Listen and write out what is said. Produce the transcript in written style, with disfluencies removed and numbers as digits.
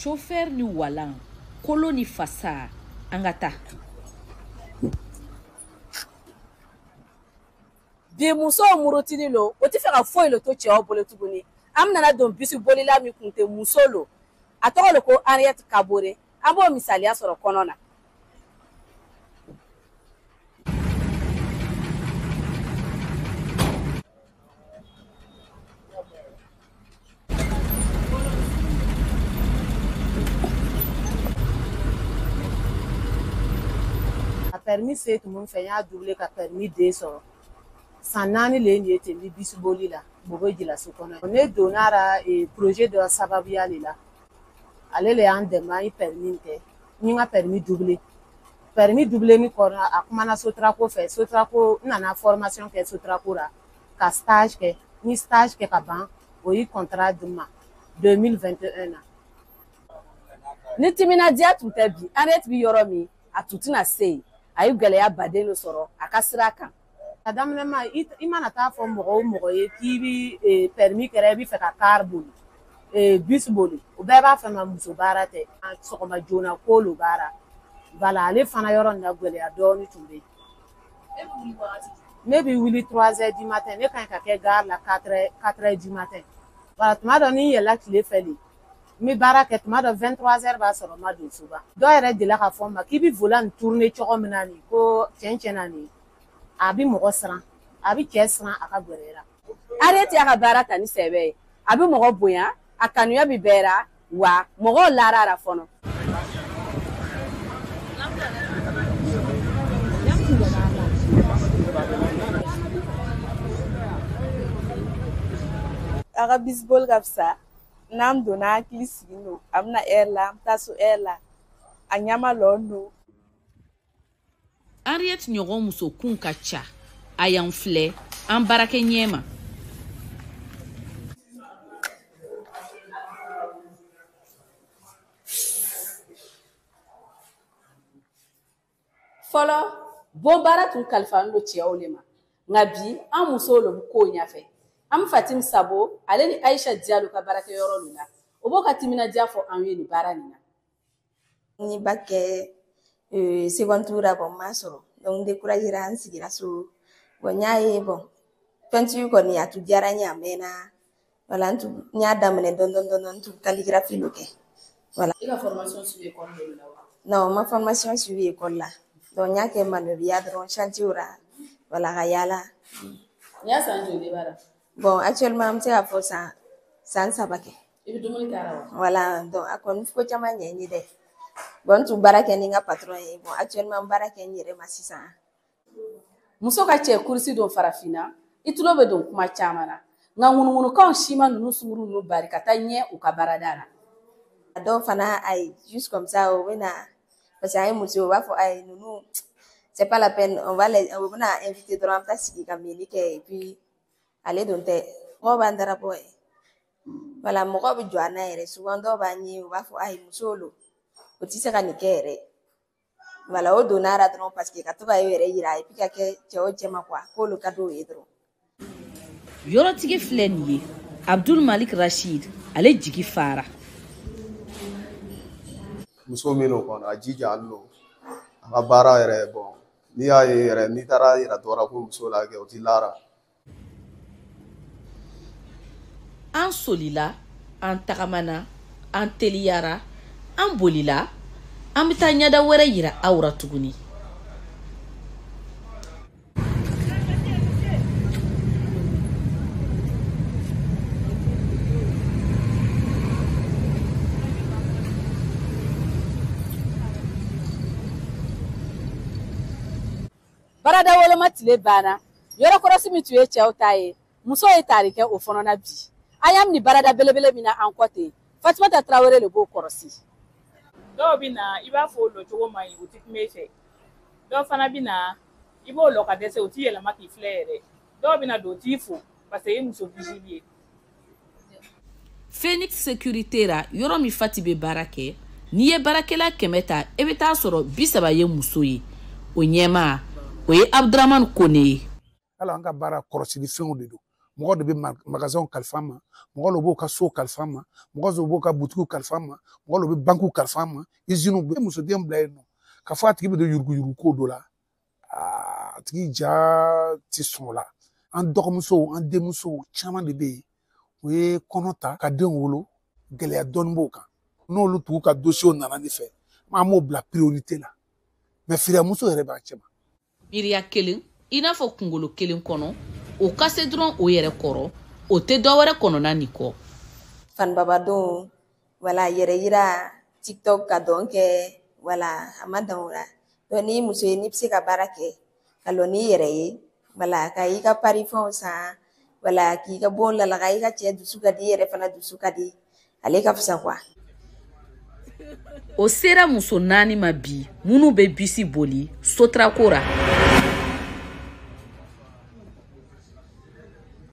Chauffeur ni walan, kolo ni fasa, an ka taa. Bi musow murutili lo, o tɛ fɛ ka foyi le to cɛw bolo tuguni. An nana don bisi bolila min kun tɛ muso lo, a tɔgɔ le ko Henriette Kabore. An b'o misaliya sɔrɔ kɔnɔ na. A permis C tun bɛ n fɛ, n y'a doublé ka permis D sɔrɔ. San 4 le ye ten n bɛ bisi boli la Bobo Julaso kɔnɔ. Ne donna la projet dɔ sababuya de la. Ale le y'an dɛmɛ, an ye permis kɛ. N ye n ka permis doublé. Permis doublé ni kɔnɔ, a kumana Sotraco fɛ. Sotraco, n nana formation kɛ Sotraco la ka stage kɛ. N ye stage kɛ ka ban, o ye contrat di n ma 2021 na. Ni timinadiya tun tɛ bi, Henriette bɛ yɔrɔ min, a tun tɛna se yen. A ye gɛlɛya baden de sɔrɔ a ka sira kan. A daminɛ ma, i mana taa fɔ mɔgɔ o mɔgɔ ye k'i bɛ permis kɛra, i bɛ fɛ ka car boli, bus boli, o bɛɛ b'a fɛ ma muso baara tɛ. Sɔgɔma joona ko lo baara. Voilà, ale fana yɔrɔ nin na gɛlɛya dɔɔni tun bɛ yen. Ne bɛ wuli 3 heures du matin, ne ka ɲi ka kɛ gare la 4 heures du matin. Voilà, tuma dɔ ni n yɛlɛla tile fɛ de, n bɛ baara kɛ, tuma dɔ 23 heures b'a sɔrɔ n ma don soba. Dɔw yɛrɛ delila k'a fɔ n ma k'i bɛ volant nin tourner cogo min na nin, ko tiɲɛ tiɲɛ na nin, a bɛ mɔgɔ siran, a bɛ cɛ siran a ka gɛrɛ la. Henriette y'a ka baara ta ni sɛbɛ ye. A bɛ mɔgɔ bonya, a kanuya bɛ bɛɛ la, wa mɔgɔw lara la fɔlɔ. A ka bisiboli ka fisa. N'an donna hakili sigilen don, a bɛna heure la, an bɛ taa so heure la, a ɲɛma lɔn don. Henriette ɲɔgɔn musokun ka ca. A y'an filɛ an baarakɛ ɲɛ ma. Fɔlɔ, bon baara tun kalifalen don cɛw le ma. Nka bi, an musow le bɛ kow ɲɛfɛ. An bɛ Fatim Sabo, ale ni Aisha Diallo ka baarakɛyɔrɔ de la. O b'o ka timinadiya fɔ anw ye nin baara nin na. N ye bac kɛ second tour la, bon n m'a sɔrɔ. Donc n découragé ra, n sigira so. Bon n y'a ye, bon peinture kɔni a tun diyara n ye a mɛnna. Voilà, n tun n y'a daminɛ dɔɔni dɔɔni dɔɔni, n tun calligraphie lo kɛ. Voilà. I ka formation suivi école de la wa? Non, n ma formation suivi école la. Donc n y'a kɛ manœuvre dɔrɔn chantier ra. Voilà, ka yaala. N y'a san joli b'a la? Bon, actuellement n bɛ se k'a fɔ san 3 kɛ. I bɛ dumuni kɛ a la wa? Voilà, donc a kɔni ko caman ɲɛ n ye dɛ. Bon, n tun baara kɛ ni n ka patron ye. Bon, actuellement n baara kɛ n yɛrɛ ma sisan. Muso ka cɛ kurusi don farafinna, i tulo bɛ don kuma caman na. Nka ŋunuŋunukanw si ma ninnu sunguru ninnu bari ka taa ɲɛ u ka baarada la. A dɔw fana, ayi, juste comme ça, u bɛ na, parce que an ye muso ye, u b'a fɔ ayi ninnu, c'est pas la peine, on va les, u bɛna inviter dɔrɔn, an bɛ taa sigi ka mini kɛ, et puis ale dun tɛ. Mɔgɔw b'an darabɔ ye. Voilà, mɔgɔw bɛ jɔ an na yɛrɛ, souvent dɔw b'an ye, u b'a fɔ ayi musow lo, o tɛ se ka nin kɛ yɛrɛ. Voilà, o donna a la dɔrɔn parce que ka to ka e yɛrɛ yira, et puis ka kɛ cɛw cɛ ma quoi, k'olu ka d'o ye dɔrɔn. Yɔrɔtigi filɛ nin ye, Abdul Malik Rashid, ale jigi fara. Muso min don kɔni, a jijalen don a ka baara yɛrɛ. Bon, n'i y'a ye yɛrɛ, n'i taara yira dɔ la ko muso l'a kɛ, o t'i lara. An solila, an tagamana, an teliyara, an bolila, an bɛ taa ɲɛda wɛrɛ yira aw ra tuguni. Baarada woloma tile banna, yɔrɔ kɔlɔsi min tun ye cɛw ta ye, muso ye tari kɛ o fana na bi. An y'a ni baarada belebele min na an kɔ ten, Fatumata Tarawele de b'o kɔlɔsi. Dɔw bɛ na, i b'a fɔ o lɔ cogo man ɲi, u tɛ kuma i fɛ. Dɔw fana bɛ na, i b'o lɔ ka dɛsɛ, u t'i yɛlɛma k'i filɛ yɛrɛ. Dɔw bɛ na don, u t'i fo parce que i ye muso vigile ye. Phoenix Sécurité ra, yɔrɔ min Fati bɛ baara kɛ, n'i ye baarakɛla 100 ta, i bɛ taa sɔrɔ 30 ye muso ye. O ɲɛmaa, o ye Abdramane Kone ye. Hali an ka baara kɔlɔsili fɛnw de don. Mɔgɔ de bɛ magasinw kalifa ma, mɔgɔ de b'o ka so kalifa ma, mɔgɔ de b'o ka butigiw kalifa ma, mɔgɔ de bɛ bankiw kalifa ma, iziniw bɛ musoden bila yen nɔ k'a fɔ a tigi bɛ don yuruguyurugu ko dɔ la, a tigi ja ti sɔn o la. An dɔgɔmusow, an denmusow caman de bɛ yen, u ye kɔnɔ ta ka denw wolo, gɛlɛya dɔɔni b'o kan. N'olu tugu ka dosiyew nana ne fɛ, an b'o bila priorité la, mɛ firiyamuso yɛrɛ b'a cɛ ma. Miiriya kelen i n'a fɔ kunkolo kelen kɔnɔ, o ka se dɔrɔn o yɛrɛ kɔrɔ, o tɛ dɔ wɛrɛ kɔnɔna nin kɔ. Fanibabadon, wala yɛrɛ yira, TikTok ka dɔn kɛ, wala a ma dan o la. Donc n'i muso ye, n'i bɛ se ka baara kɛ ka lɔ n'i yɛrɛ ye, wala ka i ka parifɛnw san, wala k'i ka bon lalaga, i ka cɛ dusu ka di, i yɛrɛ fana dusu ka di, ale ka fisa quoi. O sera muso 4 ma bi minnu bɛ bisi boli Sotrako ra.